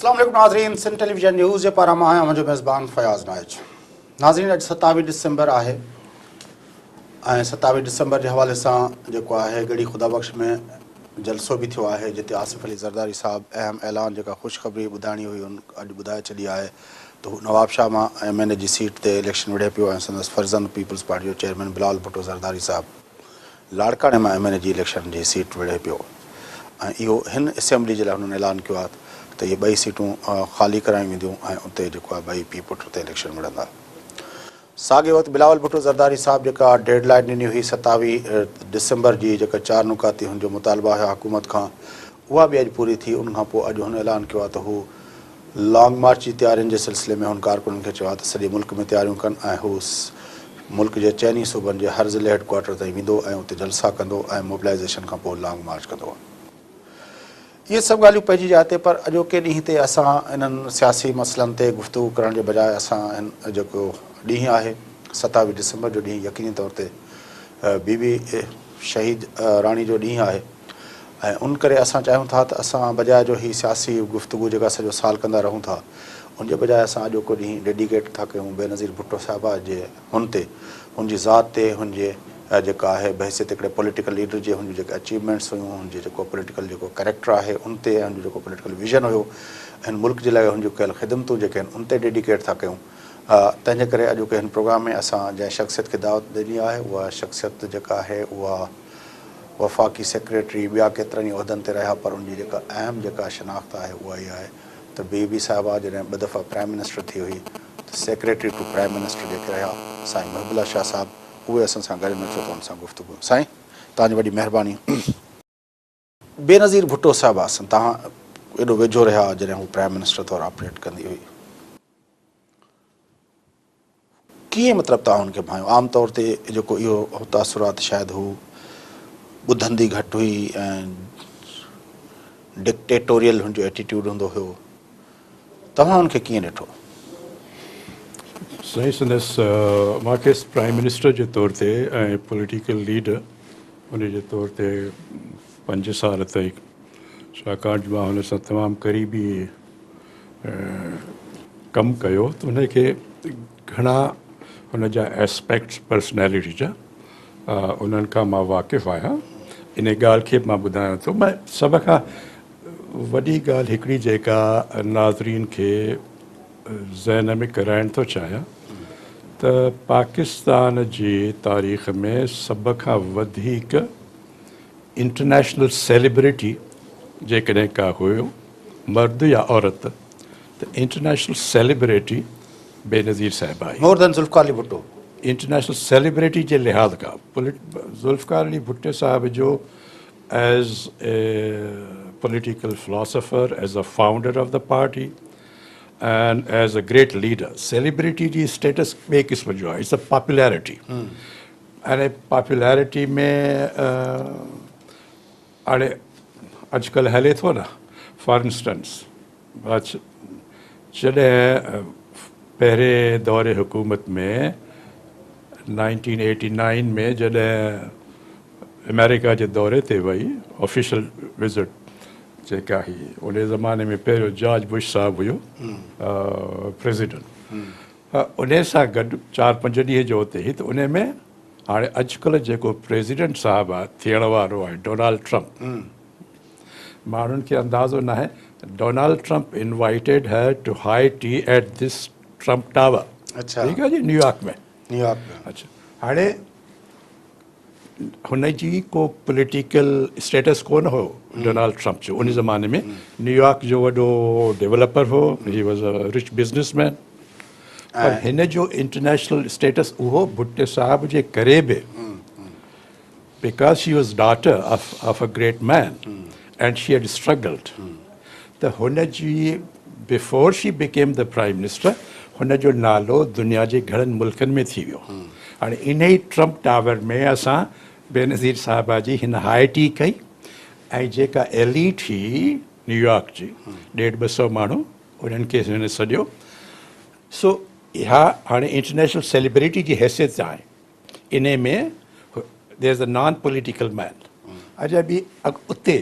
اسلام عليڪم ناظرين سنڌ ٽيليويزن نيوز جي پاران مان آهيان اوهان جو ميزبان فياض نائچ. ناظرين اڄ 27 ڊسمبر آهي ۽ 27 ڊسمبر جي حوالي سان جيڪو آهي ڳڙهي خدا بخش ۾ جلسو به ٿيو آهي جتي آصف علي زرداري صاحب اهم اعلان جيڪا خوشخبري ٻڌائڻي هئي ان اڄ ٻڌائي ڇڏي آهي ته هو نوابشاهه مان ايم اين اي جي سيٽ تي اليڪشن وڙهي پيو ۽ سندس فرزند پيپلز پارٽي جو چيئرمين بلاول ڀٽو زرداري صاحب لاڙڪاڻي مان ايم اين اي جي اليڪشن جي سيٽ وڙهي پيو ۽ اهو هن اسيمبلي جي لاء هنن اعلان ڪيو آهي ته اهي ٻئي سيٽون خالي ڪرايون وينديون ۽ اتي جيڪو آهي ٻئي پيء پٽ اتي اليڪشن وڙهندا. ساڳئي وقت بلاول ڀٽو زرداري صاحب جيڪا ڊيڊ لائين ڏني هئي 27 ڊسمبر جي جيڪا چار نڪاتي هن جو مطالبه هيا حڪومت کان اها به اڄ پوري ٿي ان کان پوء اڄ هن اعلان ڪيو آهي ته هو لانگ مارچ جي تيارين جي سلسلي ۾ هن ڪارڪنن کي چيو آهي ته سڄي ملڪ ۾ تياريون ڪن ۽ هو ملڪ جي چئني صوبن جي هر ضلعي هيڊ ڪوارٽر تائين ويندو ۽ اتي جلسا ڪندو ۽ موبلائيزيشن کان پوء لانگ مارچ ڪندو. اهي سڀ ڳالهيون پنهنجي جاء تي پر اڄوڪي ڏينهن تي اسان انهن سياسي مسئلن تي گفتگو ڪرڻ جي بجاء اسان هن جيڪو ڏينهن آهي 27 ڊسمبر جو ڏينهن يقيني طور تي بي بي شهيد راڻي جو ڏينهن آهي ۽ ان ڪري اسان چاهيون ٿا ته اسان بجاء جو هي سياسي گفتگو جيڪا سڄو سال ڪندا رهون ٿا ان جي بجاء اسان اڄوڪو ڏينهن ڊيڊيڪيٽ ٿا ڪيون بينظير ڀٽو صاحبه جي هن تي هن جي ذات تي هن جي جيڪا آهي بحيثيت هڪڙي پوليٽيڪل ليڊر جي هن جون جيڪي اچيومينٽس هيون هن جي جيڪو پوليٽيڪل جيڪو ڪريڪٽر آهي ان تي ۽ هن جو جيڪو پوليٽيڪل ويزن هيو هن ملڪ جي لاء هن جون ڪيل خدمتون جيڪي آهن ان تي ڊيڊيڪيٽ ٿا ڪيون تنهن جي ڪري اڄوڪي هن پروگرام ۾ اسان جنهن شخصيت کي دعوت ڏني آهي اها شخصيت جيڪا آهي اها وفاقي سيڪريٽري ٻيا ڪيترن ئي عهدن تي رهيا پر ان جي جيڪا اهم جيڪا شناخت آهي اها اها آهي ته بي بي صاحبه جڏهن ٻه دفعا پرائم منسٽر ٿي هئي ته سيڪريٽري ٽو پرائم منسٽر جيڪي رهيا سائين محب الله شاهه صاحب اهي اسان سان گڏ اچو ته ان سان گفتگو سائين توهان جي وڏي مهرباني. بينظير ڀٽو صاحبه سان توهان ايڏو ويجهو رهيا جڏهن هو پرائم منسٽر طور آپريٽ ڪندي هئي. ڪيئن مطلب توهان هن کي ڀانيو؟ عام طور تي جيڪو اهو تاثر آهي ته شايد هو ٻڌندي گهٽ هئي ۽ ڊڪٽيٽوريل هن جو ايٽيٽيوڊ هوندو هيو. توهان هن کي ڪيئن ڏٺو؟ سائين سندس مان کيس پرائم منسٽر جي طور تي ۽ پوليٽيڪل ليڊر ان جي طور تي 5 سال تائين ڇاڪاڻ جو مان هن سان تمام قريبي ڪم ڪيو ته ان کي گهڻا ان جا اسپيڪٽس پرسنالٽي جا انهن کان مان واقف آهيان. ان ڳالهه کي به مان ٻڌايان ٿو. مان سڀ کان وڏي ڳالهه هڪڙي جيڪا ناظرين کي ذهن ۾ ڪرائڻ ٿو چاهيان ته پاڪستان جي تاريخ ۾ سڀ کان وڌيڪ انٽرنيشنل سيليبرٽي جيڪڏهن ڪا هيو مرد يا عورت ته انٽرنيشنل سيليبرٽي بينظير صاحبه آهي. More than Zulfikar Ali Bhutto. International celebrity جي لحاظ کان ذوالفقار علي ڀٽي صاحب جو as a political philosopher, as a founder of the party and as a great leader, celebrity جي اسٽيٽس ٻئي قسم جو آهي، it's a popularity. ۽ Popularity ۾ هاڻي اڄڪلهه هلي ٿو نه فار انسٽنس جڏهن پهرين دور حڪومت ۾ 1989 ۾ جڏهن آمريڪا جي دوري تي وئي آفيشل وزٽ جيڪا هئي ان زماني ۾ پهريون جارج بش صاحب هيو پريزيڊنٽ انهي سان گڏ چار پنج ڏينهن جو اتي هئي ته انهي ۾ هاڻي اڄڪلهه جيڪو پريزيڊنٽ صاحب آهي ٿيڻ وارو آهي ڊونالڊ ٽرمپ ماڻهن کي اندازو ناهي Donald Trump invited her to high tea at this Trump Tower ٺيڪ آهي جي نيويارڪ ۾ نيويارڪ ۾ اڇا هاڻي هن جي ڪو پوليٽيڪل اسٽيٽس ڪونه هو ڊونالڊ ٽرمپ جو ان زماني ۾ نيويارڪ جو وڏو ڊيولپر هو he was a rich businessman پر هن جو انٽرنيشنل اسٽيٽس اهو ڀٽي صاحب جي ڪري به because she was daughter of a great man and she had struggled ته هن جي before she became the prime minister هن جو نالو دنيا جي گهڻن ملڪن ۾ ٿي ويو. هاڻي انهي ٽرمپ ٽاور ۾ اسان بينظير صاحبه جي هن هاء ٽي ڪئي ۽ جيڪا ايليٽ هئي نيويارڪ جي ڏيڍ ٻه سئو ماڻهو انهن کي هن سڏيو. سو اها هاڻي انٽرنيشنل سيليبريٽي جي حيثيت سان آهي. انهي ۾ there is a non political man. اڇا ٻي اتي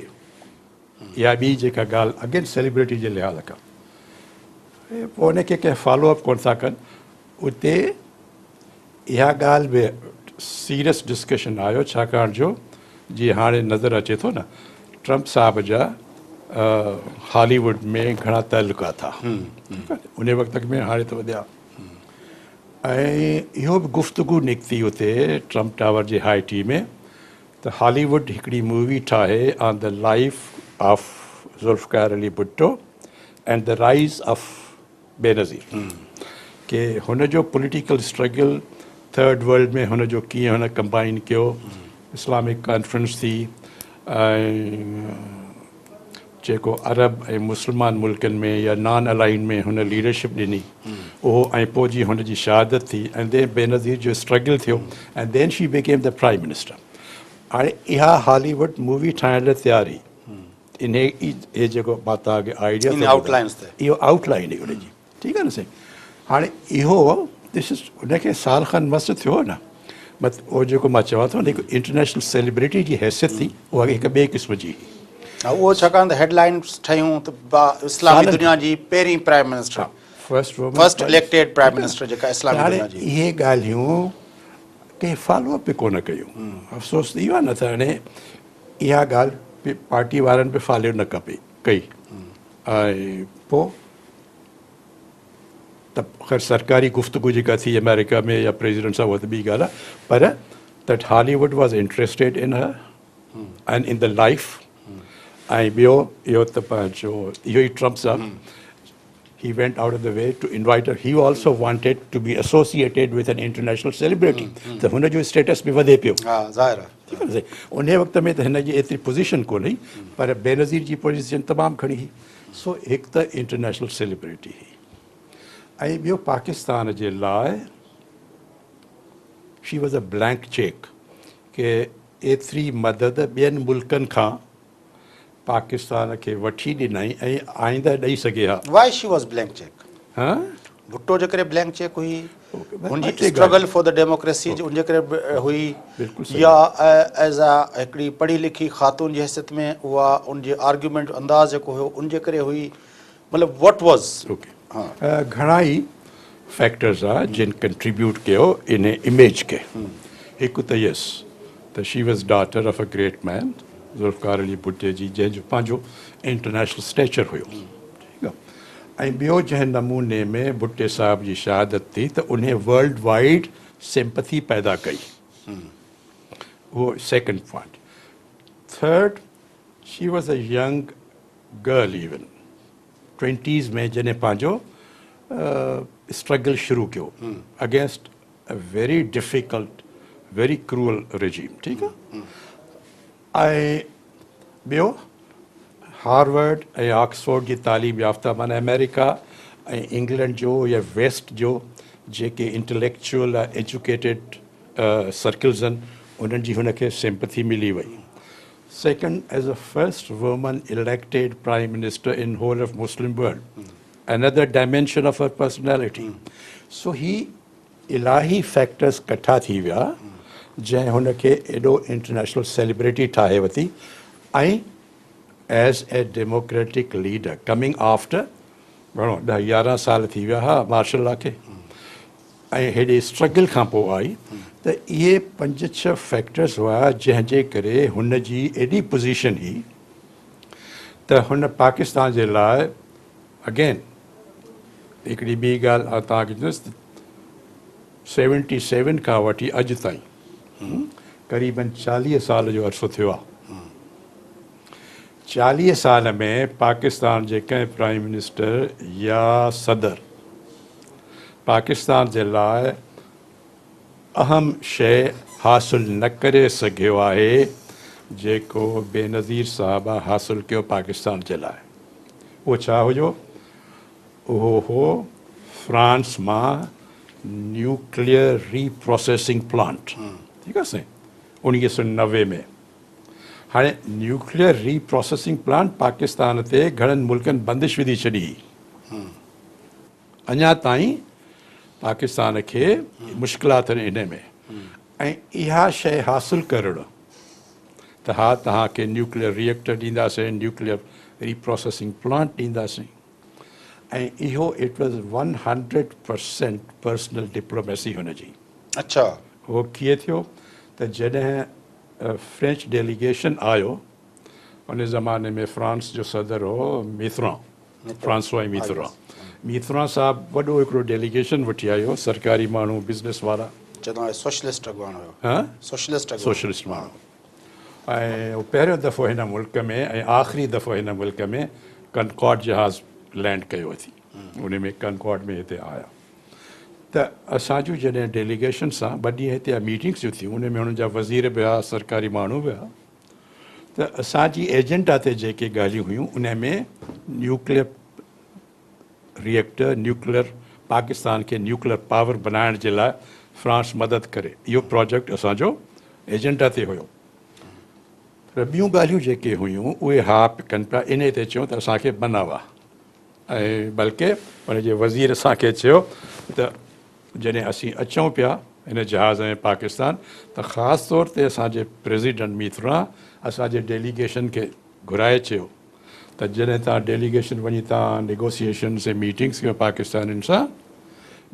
اها ٻي جيڪا ڳالهه اگين سيليبريٽي جي لحاظ کان. پوء ان کي ڪنهن فالو اپ ڪونه ٿا ڪن. اتي اها ڳالهه به سيريس ڊسڪشن آيو، ڇاڪاڻ جو جيئن هاڻي نظر اچي ٿو نه ٽرمپ صاحب جا هالي ووڊ ۾ گهڻا تعلقات ها ان وقت ۾، هاڻي ته وڌيا. ۽ اهو به گفتگو نڪتي اتي ٽرمپ ٽاور جي هاء ٽي ۾ ته هالي ووڊ هڪڙي مووي ٺاهي on the life of Zulfikar Ali Bhutto and the rise of Benazir, ڪي هن جو پوليٽيڪل اسٽرگل ٿرڊ ورلڊ ۾ هن جو ڪيئن هن ڪمبائن ڪيو، اسلامڪ ڪانفرنس ٿي ۽ جيڪو عرب ۽ مسلمان ملڪن ۾ يا نان الائن ۾ هن ليڊرشپ ڏني اهو، ۽ پوء جي هن جي شهادت ٿي ۽ دين بينظير جو اسٽرگل ٿيو ۽ then she became the prime minister. هاڻي اها هالي ووڊ مووي ٺاهڻ لاء تيار هئي. انهي ئي هي جيڪو مان توهان کي آئيڊيا ٿو ٻڌايان اهو آئوٽ لائن هئي ان جي، ٺيڪ آهي نه سائين. هاڻي اهو دس از ان کي سال کن مس ٿيو نه، مت اهو جيڪو مان چوان ٿو نه هڪ انٽرنيشنل سيلبريٽي جي حيثيت ٿي اها هڪ ٻئي قسم جي هئي. اهو ڇاڪاڻ ته هيڊ لائنس ٺهيون ته اسلامي دنيا جي پهرين prime minister, first woman, first elected prime minister جيڪا اسلامي دنيا جي. هاڻي اهي ڳالهيون ڪنهن فالو اپ به ڪونه ڪيون. افسوس ته اهو آهي نه ته هاڻي اها ڳالهه به پارٽي وارن به فالو نه ڪئي ۽ پوء ته خير سرڪاري گفتگو جيڪا ٿي آمريڪا ۾ يا پريزيڊنٽ سان اها ته ٻي ڳالهه آهي، پر that Hollywood was interested in her and in the life. ۽ ٻيو اهو ته پنهنجو اهو ئي ٽرمپ صاحب he went out of the way to invite her, he also wanted to be associated with an international celebrity ته هن جو اسٽيٽس به وڌي پيو. ها ظاهر آهي. ٺيڪ آهي نه سائين، انهي وقت ۾ ته هن جي ايتري پوزيشن ڪونه هئي پر بينظير جي پوزيشن تمام گهڻي هئي. سو هڪ ته انٽرنيشنل سيلبريٽي هئي ۽ ٻيو پاڪستان جي لاء she was a blank cheque ڪي ايتري مدد ٻين ملڪن کان پاڪستان کي وٺي ڏنائين ۽ آئنده ڏئي سگهي ها. Why she was blank cheque? ها؟ ڀٽو جي ڪري بلينڪ چيڪ هئي، هن جي اسٽرگل فار the democracy ان جي ڪري هئي، يا ايز ا هڪڙي پڙهي لکي خاتون جي حيثيت ۾ اها ان جي آرگيومينٽ جو انداز جيڪو هيو ان جي ڪري هئي، مطلب what was. Okay گهڻا ئي فيڪٽرز آ جن ڪنٽريبيوٽ ڪيو ان اميج کي. هڪ ته يس ته she was daughter of a great man Zulfikar Ali ڀٽي جي جنهن جو پنهنجو انٽرنيشنل اسٽيچر هيو، ٺيڪ آ، ۽ ٻيو جنهن نموني ۾ ڀٽي صاحب جي شهادت ٿي ته انهي ورلڊ وائيڊ سمپٿي پيدا ڪئي، اهو second point. Third she was a young girl even twenties ۾ جڏهن پنهنجو اسٽرگل شروع ڪيو against a very difficult very cruel regime, ٺيڪ آ. ۽ ٻيو هارورڊ ۽ آڪسفورڊ جي تعليم يافته معنيٰ آمريڪا ۽ انگلينڊ جو يا ويسٽ جو جيڪي انٽليڪچوئل يا ايجوڪيٽيڊ سرڪلز آهن انهن جي هن کي سمپٿي ملي وئي. Second as a first woman elected prime minister in whole of Muslim world, another dimension of her personality. So هي الاهي فيڪٽرز ڪٺا ٿي ويا جنهن هن کي ايڏو انٽرنيشنل سيلبريٽي ٺاهي وتي ۽ as a democratic leader coming after گهڻو 10 11 سال ٿي ويا ها مارشل لا کي ۽ هيڏي اسٽرگل کان پوء آئي ته اهي 5 6 فيڪٽرز هئا جنهن جي ڪري هن جي ايڏي پوزيشن هئي ته هن پاڪستان جي لاء اگين هڪڙي ٻي ڳالهه آء توهان کي چوندس ته 77 کان وٺي اڄ تائين قريبن 40 سال جو عرصو ٿيو آهي. 40 سال ۾ پاڪستان جي ڪنهن پرائيم منسٽر يا صدر پاڪستان جي لاء اهم شيء حاصل نه ڪري سگهيو آهي جيڪو بينظير صاحبه حاصل ڪيو پاڪستان جي لاء. اهو ڇا هيو؟ اهو هو فرانس مان نيوڪليئر ري پروسيسنگ پلانٽ، ٺيڪ آهي سائين، 1990 ۾. هاڻي نيوڪليئر ري پروسيسنگ پلانٽ پاڪستان تي گهڻن ملڪن بندش وڌي ڇڏي هئي. اڃا تائين پاڪستان کي مشڪلات آهن انهي ۾ ۽ اها شيء حاصل ڪرڻ ته ها توهان کي نيوڪليئر ري ايڪٽر ڏينداسين، نيوڪليئر ري پروسيسنگ پلانٽ ڏينداسين ۽ اهو it was 100% personal diplomacy هن جي. اڇا. اهو ڪيئن ٿيو ته جڏهن فرينچ ڊيليگيشن آيو ان زماني ۾ فرانس جو صدر هو ميٿران، فرانسوا ميٿران، ميٿران صاحب وڏو هڪڙو ڊيليگيشن وٺي آيو، سرڪاري ماڻهو، بزنس وارا. چوندو آهي سوشلسٽ اڳواڻ هيو. ها؟ سوشلسٽ اڳواڻ. سوشلسٽ ماڻهو ۽ اهو پهريون دفعو هن ملڪ ۾ ۽ آخري دفعو هن ملڪ ۾ ڪنڪارڊ جهاز لينڊ ڪيو اٿي. ان ۾ ڪنڪارڊ ۾ هتي آيا ته اسان جون جڏهن ڊيليگيشن سان ٻه ڏينهن هتي ميٽنگس جو ٿيون، ان ۾ هنن جا وزير به هئا، سرڪاري ماڻهو به هئا، ته اسان جي ايجنڊا تي جيڪي ڳالهيون هيون ان ۾ نيوڪليئر ريئيڪٽر، نيوڪليئر پاڪستان کي نيوڪليئر پاور بنائڻ جي لاء فرانس مدد ڪري، اهو پراجيڪٽ اسان جو ايجنڊا تي هيو. پر ٻيون ڳالهيون جيڪي هيون اهي ها ڪن پيا، انهي تي چيو ته اسان کي منع هئا ۽ بلڪه ان جي وزير اسان کي چيو ته جڏهن اسين اچون پيا هن جهاز ۾ پاڪستان ته خاص طور تي اسان جي پريزيڊنٽ ميٿران اسان جي ڊيليگيشن کي گهرائي چيو ته جڏهن توهان ڊيليگيشن وڃي توهان نيگوسيئيشنس ۽ ميٽنگس ڪيو پاڪستانين سان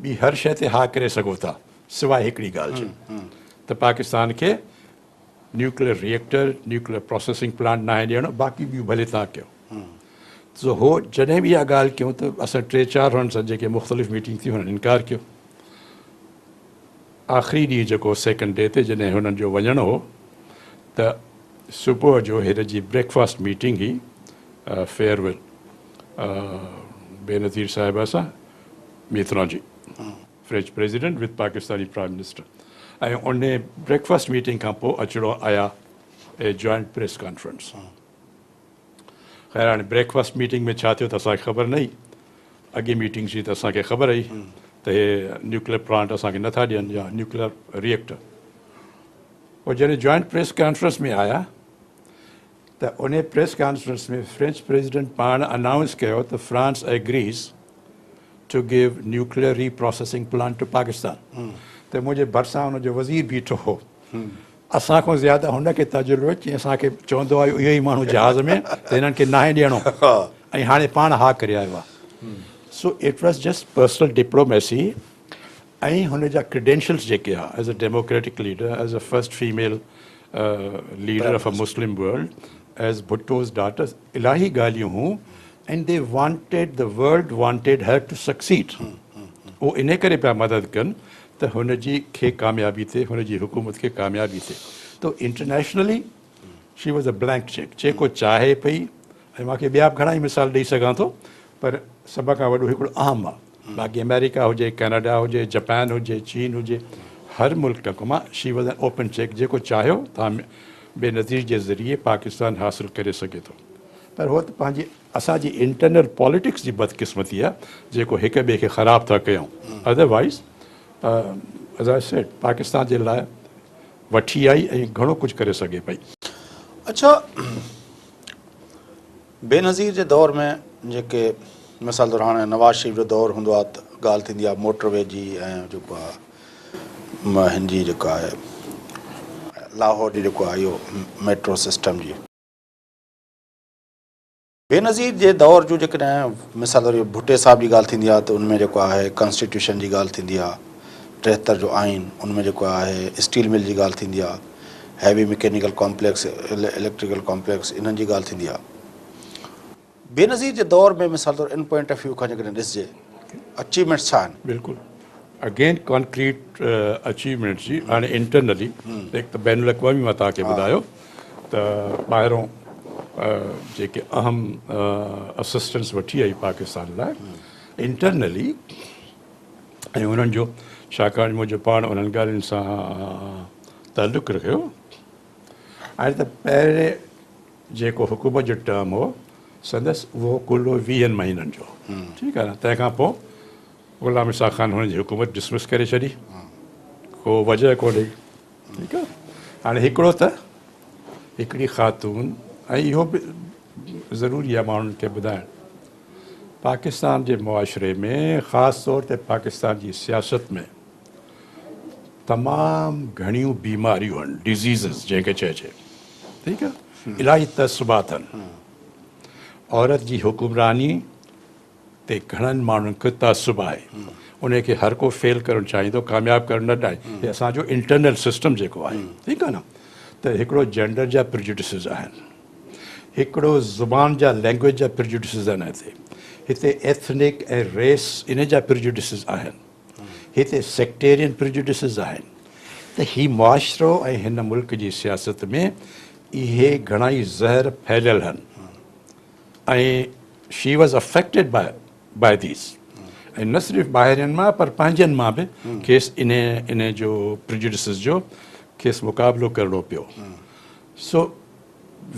ٻي هر شيء تي ها ڪري سگهو ٿا سواء هڪڙي ڳالهه جي ته پاڪستان کي nuclear reactor, nuclear processing plant ناهي ڏيڻو، باقي ٻيون ڀلي توهان ڪيو. سو هو جڏهن به اها ڳالهه ڪيون ته اسان ٽي چار هنن سان جيڪي مختلف ميٽنگ ٿي هنن انڪار ڪيو. آخري ڏينهن جيڪو سيڪنڊ ڊي تي جڏهن هنن جو وڃڻو هو ته صبح جو هن جي بريڪفاسٽ ميٽنگ هئي فيئرويل بينظير صاحبه سان ميٿران جي. French president with Pakistani prime minister ۽ انهي بريڪفاسٽ ميٽنگ کان پوء اچڻو آيا اي جوائنٽ پريس ڪانفرنس. خير هاڻي بريڪفاسٽ ميٽنگ ۾ ڇا ٿيو ته اسان کي خبر نه هئي. اڳين ميٽنگس جي ته اسان کي خبر هئي ته هي نيوڪليئر پلانٽ اسان کي نٿا ڏين يا نيوڪليئر ريئيڪٽر. پوء جڏهن جوائنٽ پريس ڪانفرنس ۾ آيا ته انهي پريس ڪانفرنس ۾ فرينچ پريزيڊنٽ پاڻ انائونس ڪيو ته France agrees to give nuclear reprocessing plant to Pakistan ته منهنجي ڀرسان ان جو وزير بيٺو هو. اسان کان زياده هن کي تجربو چي اسان کي چوندو آهي اهو ئي ماڻهو جهاز ۾ ته هنن کي ناهي ڏيڻو ۽ هاڻي پاڻ ها ڪري آيو آهي. So it was just personal diplomacy ۽ هن جا ڪريڊينشلز جيڪي ها as a democratic leader, as a first female leader of a Muslim world, as Bhutto's daughter, الاهي ڳالهيون هون and they wanted the world wanted her to succeed. اهو انهي ڪري پيا مدد ڪن ته هن جي کي ڪاميابي ٿئي، هن جي حڪومت کي ڪاميابي ٿئي. ته internationally she was a blank cheque, جيڪو چاهي پئي. ۽ مان کي ٻيا به گهڻا ئي مثال ڏئي سگهان ٿو پر سڀ کان وڏو هڪڙو اهم آهي. باقي آمريڪا هجي، ڪئناڊا هجي، جپان هجي، چين هجي، هر ملڪ مان she was an open cheque, جيڪو چاهيو تان بينظير جي ذريعي پاڪستان حاصل ڪري سگهي ٿو. پر هو ته پنهنجي اسان جي انٽرنل پاليٽڪس جي بدقسمتي آهي جيڪو هڪ ٻئي کي خراب ٿا ڪيون. Otherwise as I said Pakistan جي لاء وٺي آئي ۽ گهڻو ڪجهه ڪري سگهي پئي. اڇا بينظير جي دور ۾ جيڪي مثال طور هاڻي نواز شريف جو دور هوندو آهي ته ڳالهه ٿيندي آهي موٽر وي جي ۽ جيڪو آهي هن جي جيڪو آهي لاهور جي جيڪو آهي اهو ميٽرو سسٽم جي. بينظير جي دور جو جيڪڏهن مثال طور ڀٽي صاحب جي ڳالهه ٿيندي آهي ته ان ۾ جيڪو آهي ڪانسٽيٽيوشن جي ڳالهه ٿيندي آهي، 73 جو آئين، ان ۾ جيڪو آهي اسٽيل مل جي ڳالهه ٿيندي آهي، heavy mechanical complex, electrical complex انهن جي ڳالهه ٿيندي آهي. بينظير جي دور ۾ مثال طور ان پوائنٽ آف ويو کان جيڪڏهن ڏسجي اچيومينٽس ڇا آهن؟ بلڪل اگين ڪانڪريٽ اچيومينٽس جي هاڻي انٽرنلي هڪ ته بين الاقوامي مان توهان کي ٻڌايو ته ٻاهرون جيڪي اهم اسسٽنس وٺي آئي پاڪستان لاء انٽرنلي ۽ انهن جو ڇاڪاڻ منهنجو پاڻ انهن ڳالهين سان تعلق رهيو هاڻي ته پهرين جيڪو حڪومت جو ٽرم هو سندس اهو ڪل 20 مهينن جو ٺيڪ آهي نه، تنهن کان پوء غلام اسحاق خان هن جي حڪومت ڊسمس ڪري ڇڏي، ڪو وجهه ڪو ڏئي ٺيڪ آهي. هاڻي هڪڙو ته هڪڙي خاتون، ۽ اهو به ضروري آهي ماڻهن کي ٻڌائڻ، پاڪستان جي معاشري ۾ خاص طور تي پاڪستان جي سياست ۾ تمام گهڻيون بيماريون آهن، ڊزيزز جنهن کي چئجي، ٺيڪ آهي، الاهي تعصبات آهن. عورت جي حڪمراني تي گهڻن ماڻهن کي تعصب آهي، ان کي هر ڪو فيل ڪرڻ چاهيندو، ڪامياب ڪرڻ نه چاهي. هي اسان جو انٽرنل سسٽم جيڪو آهي، ٺيڪ آهي نه، ته هڪڙو جينڊر جا پريجوڊسز آهن، هڪڙو زبان جا لينگويج جا پريجوڊسز آهن، هتي ايٿنڪ ۽ ريس ان جا پريجوڊسز آهن، هتي سيڪٽيرين پريجوڊسز آهن. ته هي معاشرو ۽ هن ملڪ جي سياست ۾ اهي گهڻا ئي زهر ڦهليل آهن ۽ she was affected by by these ۽ نه صرف ٻاهرين مان پر پنهنجن مان به کيس انهي جو پريجوڊسز جو کيس مقابلو ڪرڻو پيو. سو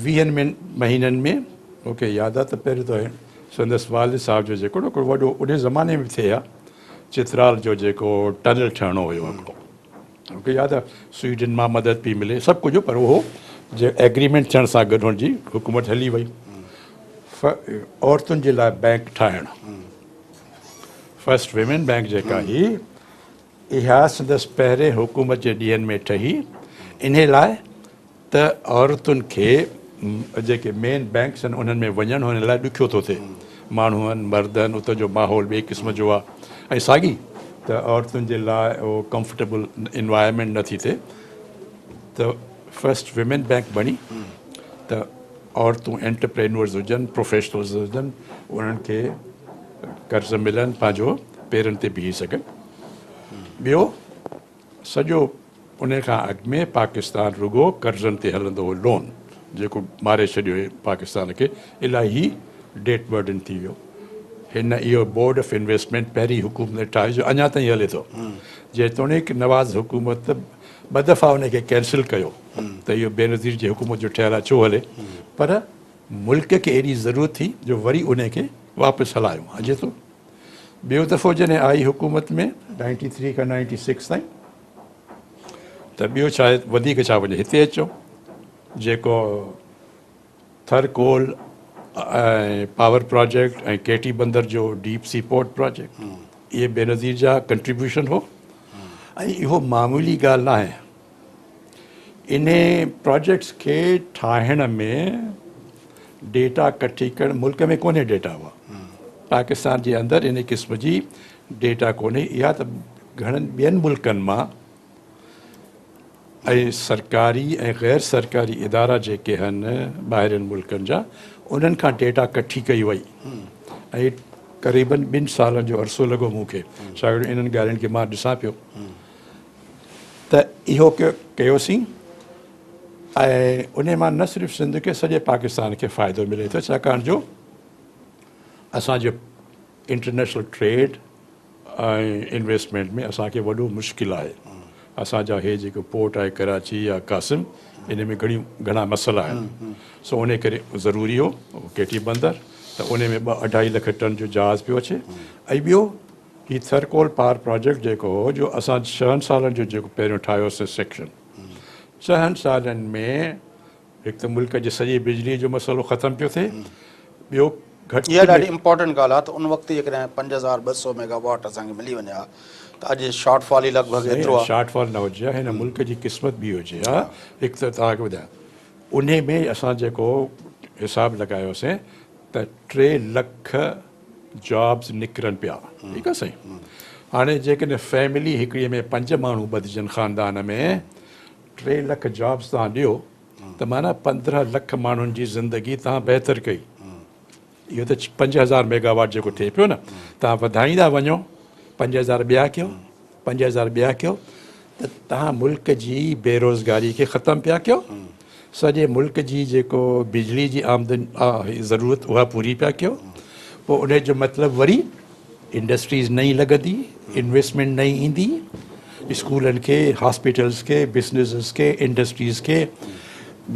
20 مهينن ۾ مون کي ياد آهي ته پهريون ته سندس والد صاحب جو جيڪو هڪڙو وڏو انهي زماني ۾ به ٿئي ها، چترال جو جيڪو ٽنل ٺهڻو هيو هڪڙو، مون کي ياد آهي سوئيڊن مان مدد پئي ملي سڀ ڪجهه، پر اهو جي ايگريمينٽ ٿيڻ سان گڏ هن جي حڪومت هلي وئي. عورتن جي لاء بئنڪ ٺاهڻ، فرسٽ ويمين بئنڪ جيڪا هئي، اها سندس پهرين حڪومت جي ڏينهن ۾ ٺهي، انهي لاء ته عورتن کي جيڪي مين بئنڪس آهن انهن ۾ وڃڻ هن لاء ڏکيو ٿو ٿئي، ماڻهو آهن، مرد آهن، اتان جو ماحول ٻئي قسم جو آهي ۽ ساڳي ته عورتن جي لاء اهو ڪمفرٽيبل انوائرمينٽ نه ٿي ٿئي، ته فرسٽ ويمين بئنڪ بڻي ته عورتون انٽرپرينورز هجن، پروفيشنلز هجن، انهن کي قرض ملن، پنهنجو پيرن تي بيهي سگهن. ٻيو سڄو ان کان اڳ ۾ پاڪستان رڳو قرضن تي هلندو هو، لون جيڪو ماري ڇڏيو هي پاڪستان کي، الاهي ڊيٽ برڊن ٿي ويو. هن اهو بورڊ آف انويسٽمينٽ پهرين حڪومت ٺاهيو جو اڃا تائين هلي ٿو، جيتوڻيڪ نواز حڪومت 2 دفعا ان کي ڪينسل ڪيو ته اهو بينظير جي حڪومت جو ٺهيل آهي ڇو هلي، پر ملڪ کي ايڏي ضرورت ٿي جو وري ان کي واپس هلايو. اچي ٿو ٻيو دفعو جڏهن آئي حڪومت ۾ 93 کان 96 تائين، ته ٻيو ڇا وڌيڪ ڇا وڃي هتي اچو، جيڪو Thar coal ۽ power project ۽ Keti بندر جو ڊيپ سي پورٽ پراجيڪٽ، اهي بينظير جا ڪنٽريبيوشن هو ۽ اهو معمولي ڳالهه ناهي. انهي پراجيڪٽس کي ٺاهڻ ۾ ڊيٽا ڪٺي ڪرڻ، ملڪ ۾ ڪونهي ڊيٽا، اها پاڪستان جي اندر انهي قسم جي ڊيٽا ڪونهي. اها ته گهڻن ٻين ملڪن مان ۽ سرڪاري ۽ غير سرڪاري ادارا جيڪي آهن ٻاهرين ملڪن جا، انهن کان ڊيٽا ڪٺي ڪئي وئي ۽ قريبن 2 سالن جو عرصو لڳو مون کي، ڇاڪاڻ انهن ڳالهين کي مان ڏسان پيو ته اهو ڪيوسين ۽ ان مان نه صرف سنڌ کي سڄي پاڪستان کي فائدو ملي ٿو، ڇاڪاڻ جو اسان جو انٽرنيشنل ٽريڊ ۽ انويسٽمينٽ ۾ اسان کي وڏو مشڪل آهي. اسان جا هي جيڪو پورٽ آهي ڪراچي يا قاسم، ان ۾ گهڻيون گهڻا مسئلا آهن، سو ان ڪري ضروري هو ڪيٽي بندر، ته ان ۾ 2 اڍائي لک ٽن جو جهاز پيو اچي. ۽ ٻيو هي ٿر ڪول پاور پراجيڪٽ جيڪو هو، جو اسان 6 سالن جو جيڪو پهريون ٺاهيوسين سيڪشن، 6 سالن ۾ هڪ ته ملڪ جي سڄي بجلي جو مسئلو ختم پيو ٿئي، ٻيو گهٽ. اها ڏاڍي امپارٽنٽ ڳالهه آهي ته ان وقت جيڪڏهن 5200 ميگا واٽ اسان کي ملي وڃي ها ته اڄ شارٽ فال ئي لڳ ڀڳ ايترو آهي. شارٽ فال نه هجي ها، هن ملڪ جي قسمت ٻي هجي ها. هڪ ته توهان کي ٻڌايان، انهي ۾ اسان جيڪو حساب لڳايوسين ته 3 لک جابز نڪرن پيا، ٺيڪ آهي سائين. هاڻي جيڪڏهن فيملي هڪڙي ۾ 5 ماڻهو ٻڌجن خاندان ۾، 3 لک جابز توهان ڏيو ته معنيٰ 15 لک ماڻهن جي زندگي توهان بهتر ڪئي. اهو ته 5000 ميگا واٽ جيڪو ٿئي پيو نه، توهان وڌائيندا وڃو، 5000 ٻيا ڪيو، 5000 ٻيا ڪيو، ته توهان ملڪ جي بيروزگاري کي ختم پيا ڪيو، سڄي ملڪ جي جيڪو بجلي جي آمدن ضرورت اها پوري پيا ڪيو. پوء ان جو مطلب وري انڊسٽريز نئين لڳندي، انويسٽمينٽ نئين ايندي، اسڪولن کي، هاسپيٽلز کي، بزنسز کي، انڊسٽريز کي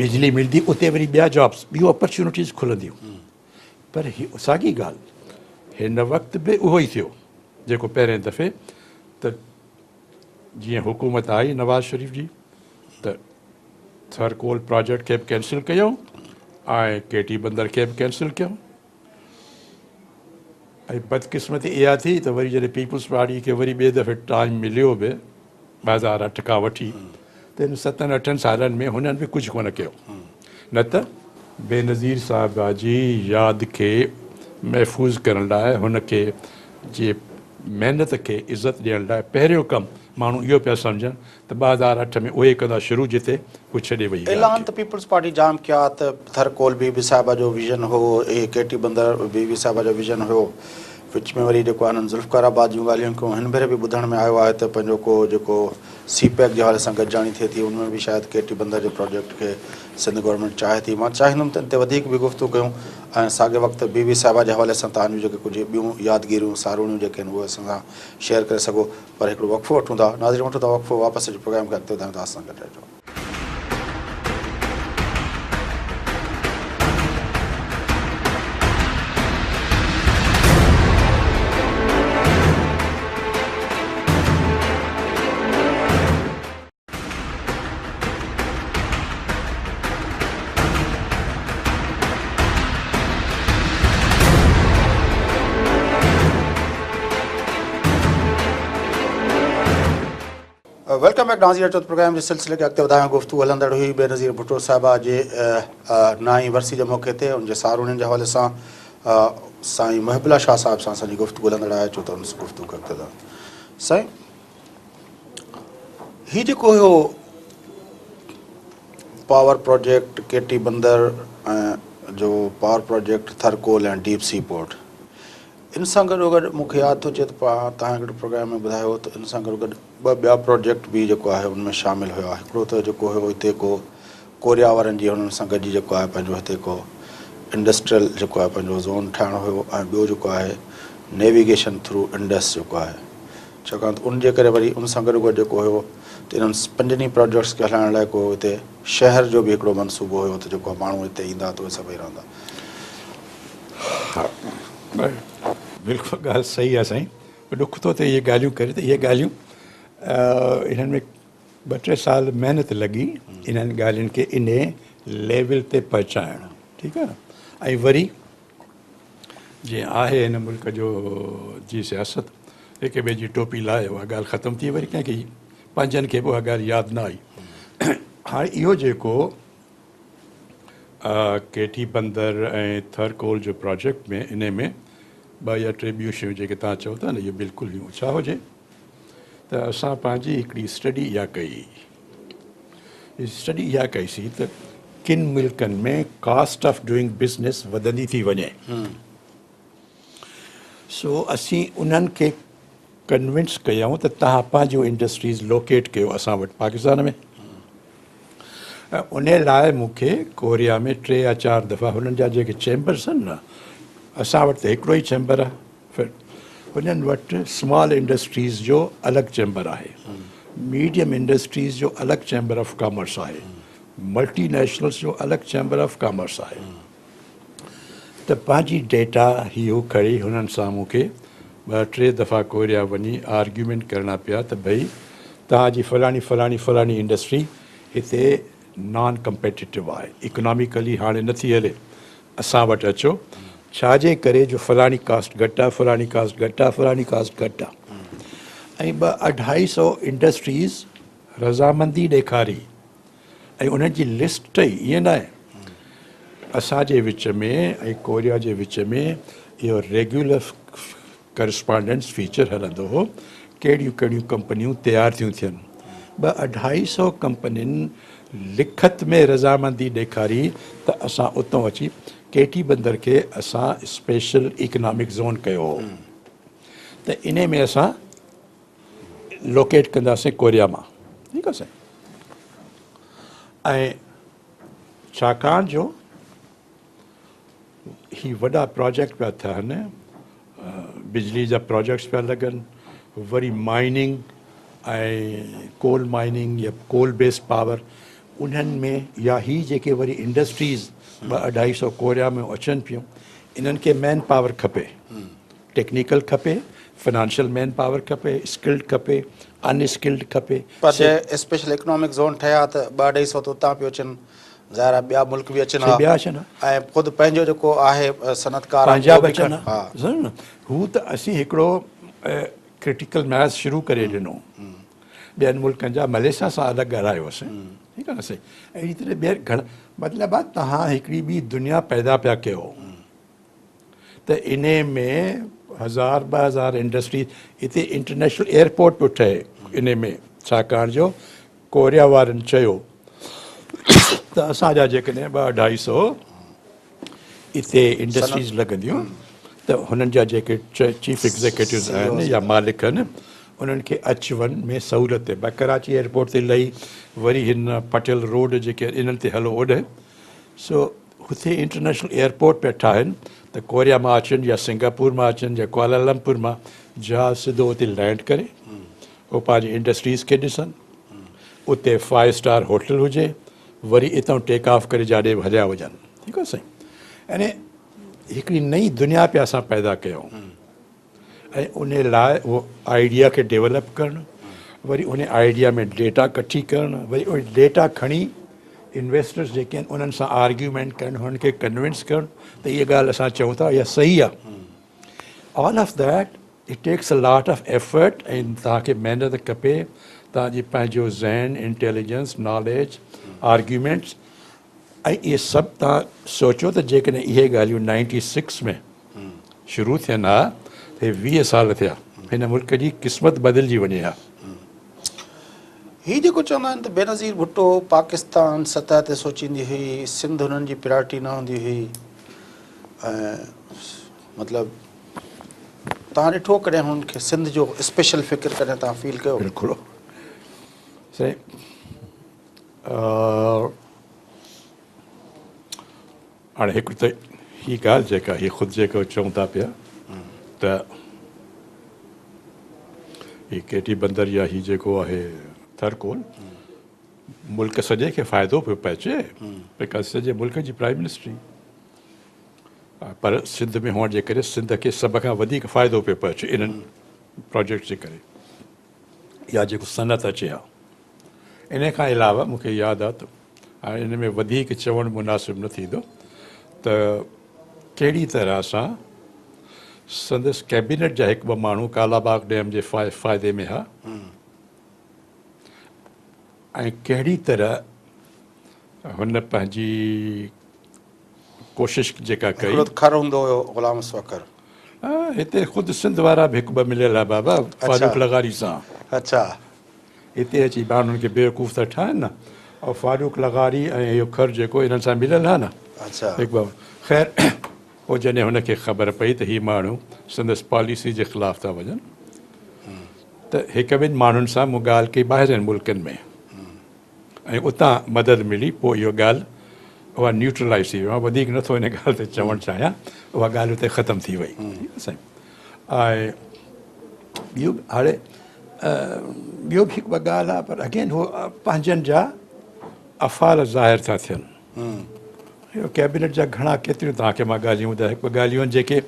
بجلي ملندي، اتي وري ٻيا جابس، ٻيون اپرچونٽيز کلنديون. پر ساڳي ڳالهه هن وقت به اهو ئي ٿيو جيڪو پهرين دفعي ته جيئن حڪومت آئي نواز شريف جي ته ٿر ڪول پراجيڪٽ کي به ڪينسل ڪيو ۽ ڪيٽي بندر کي به ڪينسل ڪيو. ۽ بدقسمتي اها ٿي ته وري جڏهن پيپلز پارٽي کي وري ٻئي دفعي ٽائيم مليو به 2008 کان وٺي ته ان 7 8 سالن ۾ هنن به ڪجهه ڪونه ڪيو، نه ته بينظير صاحبه جي ياد کي محفوظ ڪرڻ لاء هن کي جي محنت کي عزت ڏيڻ لاء پهريون ڪم ماڻهو اهو پيا سمجهن ته 2008 ۾ اهي ڪندا شروع جتي هو ڇڏي وئي ڳالهه اعلان کي. ته پيپلز پارٽي جام ڪيا ته ٿر ڪول بي بي صاحبه جو ويزن هو، اهي ڪي ٽي بندر بي بي صاحبه جو ويزن هيو، وچ ۾ وري جيڪو آهي انهن ذوالفقار آباد جون ڳالهيون ڪيون، هن ڀيري به ٻڌڻ ۾ آيو آهي ته پنهنجو ڪو جيڪو سي پيڪ جي حوالي سان گڏجاڻي ٿئي ٿي ان ۾ به شايد ڪي ٽي بندر جي پراجيڪٽ کي سنڌ گورنمينٽ چاهي ٿي. مان چاهيندم ته ان تي وڌيڪ به گفتگو ڪيون ۽ ساڳئي وقت بي بي صاحبه جي حوالي سان توهان جون جيڪي ڪجهه ٻيون يادگيريون ساروڻيون جيڪي آهن اهي اسان سان شيئر ڪري سگهو. پر هڪڙو وقفو وٺون ٿا. ناظرين وٺون ٿا وقفو واپس اچي پروگرام کي اڳتي وڌايون ٿا اسان سان گڏ رهجو. Welcome back ناظرين اچو ته پروگرام جي سلسلي کي اڳتي وڌايون گفتگو هلندڙ هئي بينظير ڀٽو صاحبه جي نائين ورسي جي موقعي تي ان جي ساروڻين جي حوالي سان سائين محب الله شاهه صاحب سان اسان جي گفتگو هلندڙ آهي اچو ته ان گفتگو کي اڳتي وڌايون سائين هي جيڪو هيو پاور پروجيڪٽ ڪيٽي بندر ۽ جو power project Thar coal ۽ deep sea port ان سان گڏو گڏ مون کي ياد ٿو اچي ته توهان هڪڙي پروگرام ۾ ٻڌايو ته ان سان گڏو گڏ ٻه ٻيا پروجيڪٽ به جيڪو آهي ان ۾ شامل هيا هڪڙو ته جيڪو هيو هتي ڪو ڪوريا وارن جي انهن سان گڏجي جيڪو آهي پنهنجو هتي ڪو انڊسٽريل جيڪو آهي پنهنجو زون ٺاهڻو هيو ۽ ٻيو جيڪو آهي نيويگيشن ٿرو انڊس جيڪو آهي ڇاڪاڻ ته ان جي ڪري وري ان سان گڏوگڏ جيڪو هيو ته انهن پنجن ئي پراجيڪٽس کي هلائڻ لاء ڪو هتي شهر جو به هڪڙو منصوبو هيو ته جيڪو ماڻهو هتي ايندا ته اهي سڀئي رهندا. ها بلڪل ڳالهه صحيح آهي سائين پر ڏک ٿو ٿئي اهي ڳالهيون ڪري ته اهي ڳالهيون انهن ۾ ٻه ٽي سال محنت لڳي انهن ڳالهين کي انهي ليول تي پهچائڻ ٺيڪ آهي نه ۽ وري جيئن آهي هن ملڪ جو جي سياست هڪ ٻئي جي ٽوپي لاهي اها ڳالهه ختم ٿي وري ڪنهن کي پنهنجن کي به اها ڳالهه ياد نه آئي هاڻي اهو جيڪو ڪيٽي بندر ۽ ٿر ڪول جو پراجيڪٽ ۾ انهي ۾ ٻه يا ٽي ٻيون شيون جيڪي توهان چئو ٿا نه اهو بلڪل هيون ڇا هجي ته اسان پنهنجي هڪڙي اسٽڊي اها ڪئي اسٽڊي اها ڪئي سي ته ڪن ملڪن ۾ ڪاسٽ آف ڊوئنگ بزنس وڌندي ٿي وڃي سو اسين انهن کي ڪنوينس ڪيائون ته توهان پنهنجون انڊسٽريز لوڪيٽ ڪيو اسان وٽ پاڪستان ۾ ۽ ان لاء مون کي ڪوريا ۾ ٽي يا چار دفعا هنن جا جيڪي چيمبرس آهن نه اسان وٽ ته هڪڙو ئي چيمبر آهي هنن وٽ سمال انڊسٽريز جو الڳ چيمبر آهي، ميڊيم انڊسٽريز جو الڳ چيمبر آف ڪامرس آهي، ملٽي نيشنلز جو الڳ چيمبر آف ڪامرس آهي ته پنهنجي ڊيٽا هي هو کڻي هنن سان مون کي ٻه ٽي دفعا ڪوريا وڃي آرگيومينٽ ڪرڻا پيا ته ڀئي توهان جي فلاڻي فلاڻي فلاڻي انڊسٽري هتي نان ڪمپيٽيٽو آهي اڪناميڪلي هاڻي نٿي هلي اسان وٽ اچو، ڇا جي ڪري جو فلاڻي ڪاسٽ گهٽ آ، فلاڻي ڪاسٽ گهٽ آ، فلاڻي ڪاسٽ گهٽ آ ۽ ٻه اڍائي سئو انڊسٽريز رضامندي ڏيکاري ۽ انهن جي لسٽ ئي ائين ناهي اسان جي وچ ۾ ۽ ڪوريا جي وچ ۾ اهو ريگيولر ڪرسپانڊنس فيچر هلندو هو، ڪهڙيون ڪهڙيون ڪمپنيون تيار ٿيون ٿين. ٻه اڍائي سئو ڪمپنين لکت ۾ رضامندي ڏيکاري ته اسان اتون اچي ڪيٽي بندر کي اسان اسپيشل اڪنامڪ زون ڪيو هو ته انهي ۾ اسان لوڪيٽ ڪنداسين ڪوريا مان ٺيڪ آهي سائين ۽ ڇاڪاڻ جو هي وڏا پراجيڪٽ پيا ٺهن، بجلي جا پراجيڪٽس پيا لڳن، وري مائننگ ۽ ڪول مائننگ يا ڪول بيسڊ پاور انهن ۾ يا هي جيڪي وري انڊسٽريز ٻه اڍائي سو ڪوريا ۾ اچن پيون انهن کي مين پاور کپي، ٽيڪنيڪل کپي، فنانشل مين پاور کپي، اسڪلڊ کپي، ان اسڪلڊ کپي. پر جي اسپيشل اڪنامڪ زون ٺهيا ته ٻه اڍائي سو ته اتان پيو اچن. ظاهر آهي ٻيا ملڪ به اچن ها ٻيا اچن ها ۽ خود پنهنجو جيڪو آهي صنعتڪار پنهنجا به اچن ها هو ته اسين هڪڙو ڪرٽيڪل ميس شروع ڪري ڏنو ٻين ملڪن جا مليشيا سان الڳ ڳالهايوسين ٺيڪ آهي نه سائين اهڙي طرح ٻيا گهڻا مطلب آهي توهان هڪڙي ٻي دنيا پيدا پيا ڪيو. ته انهي ۾ هزار 2000 انڊسٽري هتي انٽرنيشنل ايئرپورٽ پيو ٺهي انهي ۾ ڇاڪاڻ جو ڪوريا وارن چيو ته اسان جا جيڪڏهن ٻه اڍائي سو اتي انڊسٽريز لڳنديون ته هنن جا جيڪي چيف ايگزيڪيٽوز آهن يا مالڪ آهن انهن کي اچ وڃ ۾ سهولت ٿئي. ڪراچي ايئرپورٽ تي لهي وري هن پٽيل روڊ جيڪي انهن تي هلو اوڏهه سو هتي انٽرنيشنل ايئرپورٽ پيا ٺاهن ته ڪوريا مان اچن يا سنگاپور مان اچن يا ڪوالالمپور مان جهاز سڌو اتي لينڊ ڪري هو پنهنجي انڊسٽريز کي ڏسن اتي 5 اسٽار هوٽل هجي وري اتان ٽيڪ آف ڪري جاڏي به هليا وڃن. ٺيڪ آهي سائين. يعني هڪڙي نئين دنيا پيا اسان پيدا ڪيون ۽ ان لاء اهو آئيڊيا کي ڊيولپ ڪرڻ، وري ان آئيڊيا ۾ ڊيٽا ڪٺي ڪرڻ، وري ان ڊيٽا کڻي انويسٽرس جيڪي آهن انهن سان آرگيومينٽ ڪرڻ، هنن کي ڪنوينس ڪرڻ ته اها ڳالهه اسان چئون ٿا اها صحيح آهي. All of that it takes a lot of effort ۽ توهان کي محنت کپي، توهان جي پنهنجو ذهن، انٽيليجنس، ناليج، آرگيومينٽس ۽ اهي سڀ توهان سوچو ته جيڪڏهن اهي ڳالهيون 96 ۾ شروع ٿين ها ته هي 20 سال ٿيا هن ملڪ جي قسمت بدلجي وڃي ها. هي جيڪو چوندا آهن ته بينظير ڀٽو پاڪستان سطح تي سوچيندي هئي، سنڌ هنن جي پرائرٽي نه هوندي هئي ۽ مطلب توهان ڏٺو ڪڏهن هن کي سنڌ جو اسپيشل فڪر ڪڏهن توهان فيل ڪيو؟ بلڪل سائين هاڻي هڪ ته هي ڳالهه جيڪا هي خود جيڪو چئون ٿا پيا ته هي ڪيٽي بندر يا هي جيڪو آهي ٿرڪول ملڪ سڄي کي فائدو پيو پهچي because سڄي ملڪ جي پرائم منسٽري پر سنڌ ۾ هئڻ جي ڪري سنڌ کي سڀ کان وڌيڪ فائدو پيو پهچي انهن پروجيڪٽ جي ڪري يا جيڪو صنعت اچي ها. ان کان علاوه مون کي ياد آ ته هاڻي ان ۾ وڌيڪ چوڻ مناسب نه ٿيندو ته ڪهڙي طرح سان سندس ڪيبينيٽ جا هڪ ٻه ماڻهو ڪالا باغ ڊيم جي فائدي ۾ ها ۽ ڪهڙي طرح هن پنهنجي ڪوشش جيڪا ڪئي. هڪڙو ته کر هوندو هيو غلام مصطفيٰ کر. هتي خود سنڌ وارا به هڪ ٻه مليل ها بابا فاروق لغاري سان. اڇا. هتي اچي ماڻهن کي بيوقوف ٿا ٺاهن نه. او فاروق لغاري ۽ اهو کر جيڪو انهن سان مليل ها نه. اڇا. هڪ ٻه خير پوء جڏهن هن کي خبر پئي ته هي ماڻهو سندس پاليسي جي خلاف ٿا وڃن ته هڪ ٻن ماڻهن سان مون ڳالهه ڪئي ٻاهرين ملڪن ۾. ۽ اتان مدد ملي پوء اها ڳالهه اها نيوٽرلائيز ٿي وئي. مان وڌيڪ نٿو ان ڳالهه تي چوڻ چاهيان، اها ڳالهه اتي ختم ٿي وئي. ٺيڪ آهي سائين. ۽ ٻيو به هاڻي ٻيو به هڪ ٻه ڳالهه آهي پر اگين هو پنهنجن جا افعال ظاهر ٿا ٿين. اهو ڪيبينيٽ جا گهڻا ڪيتريون توهان کي مان ڳالهيون ٻڌايان، هڪ ٻه ڳالهيون آهن جيڪي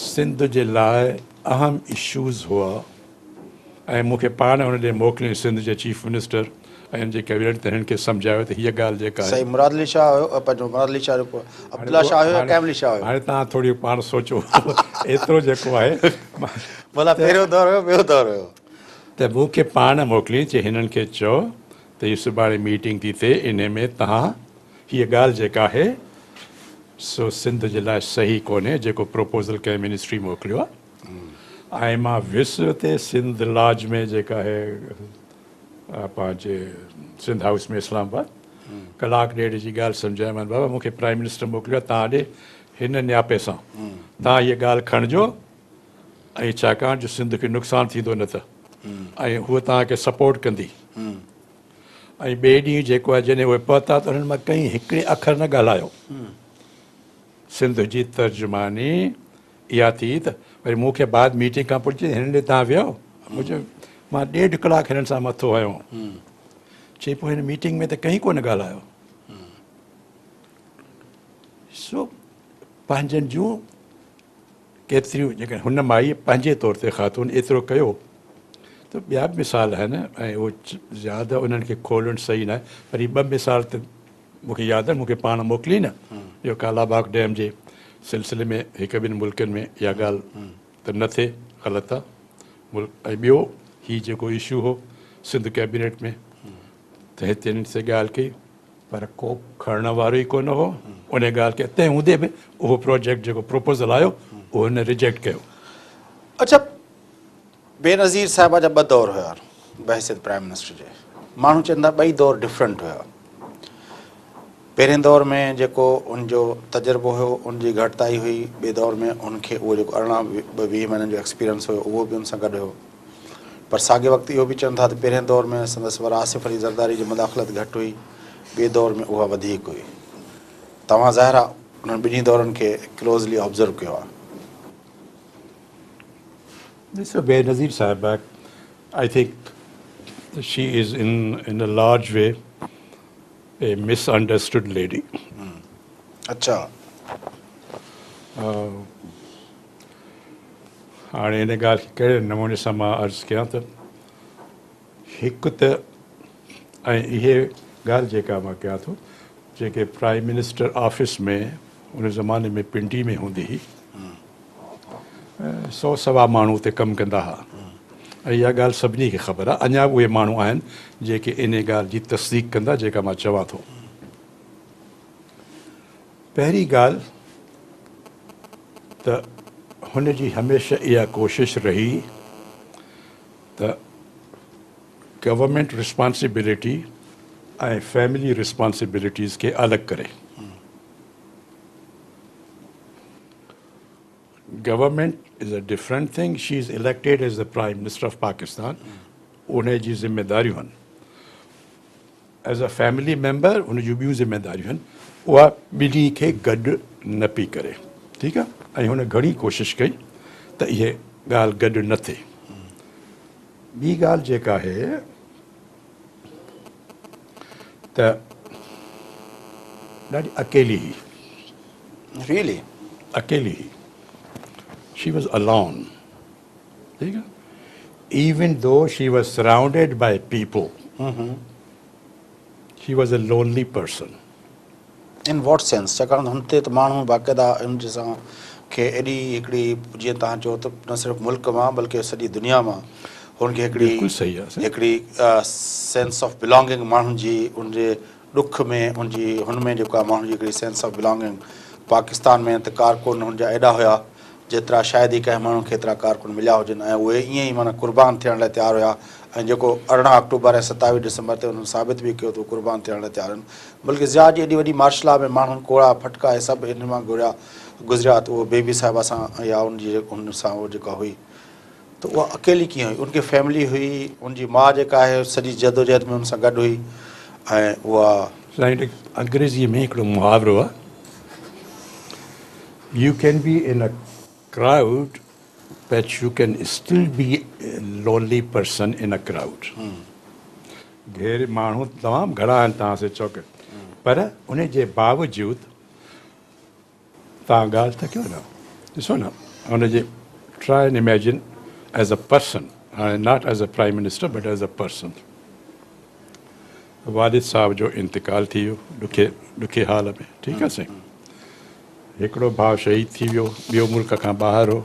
سنڌ جي لاء اهم اشوز هئا. ۽ مون کي پاڻ ان ڏي موڪليائين سنڌ جي چيف منسٽر ۽ ان جي ڪيبينيٽ ته هنن کي سمجهايو ته هيء ڳالهه جيڪا آهي. سائين مراد علي شاهه هيو پنهنجو مراد علي شاهه جيڪو عبدالله شاهه هيو يا قائم علي شاهه هيو؟ هاڻي توهان ٿوري پاڻ سوچو ايترو جيڪو آهي. ڀلا پهريون دور هيو ٻيو دور هيو. ته مون کي پاڻ موڪليائين چي هنن کي چئو ته هي سڀاڻي ميٽنگ ٿي ٿئي انهي ۾ توهان هيء ڳالهه جيڪا آهي سو سنڌ جي لاء صحيح ڪونهي جيڪو پروپوزل ڪنهن منسٽري موڪليو آهي. ۽ مان ويس اتي سنڌ لاج ۾ جيڪا آهي پنهنجي سنڌ هائوس ۾ اسلام آباد ڪلاڪ ڏيڍ جي ڳالهه سمجهايومان بابا مون کي پرائم منسٽر موڪليو آهي توهان ڏي هن نياپي سان توهان هيء ڳالهه کڻجو ۽ ڇاڪاڻ جو سنڌ کي نقصان ٿيندو نه ته ۽ هوء توهان کي سپورٽ ڪندي ۽ ٻئي ڏينهن جيڪو آهي جڏهن اهي پهتا ته انهن مان ڪنهن هڪڙي اکر نه ڳالهايو. سنڌ جي ترجماني اها ٿي ته وري مون کي بعد ميٽنگ کان پوء چيائين هنن ڏي توهان ويو؟ مون چيو مان ڏيڍ ڪلاڪ هنن سان مٿو هنيو. چي پوء هن ميٽنگ ۾ ته ڪنهن ڪونه ڳالهايو. سو پنهنجن جون ڪيتريون جيڪڏهن هن مائيء پنهنجي طور تي خاتون ايترو ڪيو ته ٻيا به مثال آهن ۽ اهو زياده انهن کي کولڻ صحيح ناهي پر هي ٻه مثال ته مون کي ياد آهي مون کي پاڻ موڪلي نه اهو ڪالا باغ ڊيم جي سلسلي ۾ هڪ ٻن ملڪن ۾ اها ڳالهه ته نه ٿئي غلط آهي ملڪ ۽ ٻيو هي جيڪو اشو هو سنڌ ڪيبينيٽ ۾ ته هتي هنن سي ڳالهه ڪئي پر ڪو کڻڻ وارو ئي ڪونه هو ان ڳالهه کي. تنهن هوندي به اهو پروجيڪٽ جيڪو پروپوزل آيو اهو هن ريجيڪٽ ڪيو. اڇا بينظير صاحبه جا ٻه دور هيا بحيثيت پرائم منسٽر جي. ماڻهو چون ٿا ٻئي دور ڊفرنٽ هيا. پهرين دور ۾ جيڪو ان جو تجربو هيو ان جي گهٽتائي هئي، ٻئي دور ۾ ان کي اهو جيڪو 18 20 مهينن جو ايڪسپيرينس هيو اهو به ان سان گڏ هيو. پر ساڳئي وقت اهو به چون ٿا ته پهرين دور ۾ سندس ور آصف علي زرداري جي مداخلت گهٽ هئي، ٻئي دور ۾ اها وڌيڪ هئي. توهان ظاهر آهي انهن ٻنهي دورن کي ڪلوزلي آبزرو ڪيو آهي. ڏسو بينظير صاحبه I think she is in a large way a misunderstood lady. اڇا. هاڻي ان ڳالهه کي ڪهڙي نموني سان مان عرض ڪيان ته هڪ ته ۽ اهي ڳالهه جيڪا مان ڪيان ٿو جيڪي پرائم منسٽر آفيس ۾ ان زماني ۾ پنڊي ۾ هوندي هئي سو سوا ماڻهو اتي ڪم ڪندا هئا ۽ اها ڳالهه سڀني کي خبر آهي اڃا به اهي ماڻهو آهن جيڪي ان ڳالهه جي تصديق ڪندا جيڪا مان چوان ٿو. پهرين ڳالهه ته هن جي هميشه اها ڪوشش رهي ته گورنمينٽ رسپانسبلٽي ۽ فيملي رسپانسبلٽيز کي الڳ ڪري. Government is a different thing, she is elected as the prime minister of Pakistan, ان جي ذميداريون آهن. ايز ا فيملي ميمبر ان جون ٻيون ذميداريون آهن، اها ٻنهي کي گڏ نه پئي ڪري، ٺيڪ آهي. ۽ هن گهڻي ڪوشش ڪئي ته اهي ڳالهه گڏ نه ٿئي. ٻي ڳالهه جيڪا آهي ته ڏاڍي اڪيلي هئي. Really? اڪيلي هئي. She was alone. ٺيڪ آهي. Even though she was surrounded by people, she was a lonely person. In what sense? ڇاڪاڻ ته هن تي ته ماڻهو باقاعده ان جي سان کي ايڏي هڪڙي جيئن توهان چئو ته نه صرف ملڪ مان بلڪه سڄي دنيا مان هن کي هڪڙي بلڪل صحيح آهي سائين. هڪڙي سينس آف بلانگنگ ماڻهن جي ان جي ڏک ۾ ان جي هن ۾ جيڪو آهي ماڻهن جي هڪڙي سينس آف بلانگنگ پاڪستان ۾ ته ڪارڪن هن جا ايڏا هيا جيترا شايد ئي ڪنهن ماڻهو کي ايترا ڪارڪن مليا هجن ۽ اهي ائين ئي معنيٰ قربان ٿيڻ لاء تيار هيا ۽ جيڪو 18 آڪٽوبر ۽ 27 ڊسمبر تي انهن ثابت به ڪيو ته هو قربان ٿيڻ لاء تيار آهن بلڪه ضياء جي ايڏي وڏي مارشل لا ۾ ماڻهن ڪوڙا ڦٽڪا ۽ سڀ ان مان گهريا گذريا ته اهو بيبي صاحبه سان يا ان جي ان سان اهو جيڪا هئي ته اها اڪيلي ڪيئن هئي ان کي فيملي هئي ان جي ماء جيڪا آهي سڄي جدوجهد ۾ ان سان گڏ هئي ۽ اها. سائين انگريزيء ۾ هڪڙو محاورو آهي You can be in a crowd but you can still be a lonely person in a crowd. گهير ماڻهو تمام گهڻا آهن توهان سي چوڪ پر ان جي باوجود توهان ڳالهه ته ڪيو نه ڏسو نه ان جي try and imagine as a person هاڻي not as a prime minister but as a person والد صاحب جو انتقال ٿي ويو ڏکي ڏکي حال ۾ ٺيڪ آهي سائين هڪڙو ڀاء شهيد ٿي ويو ٻيو ملڪ کان ٻاهر هو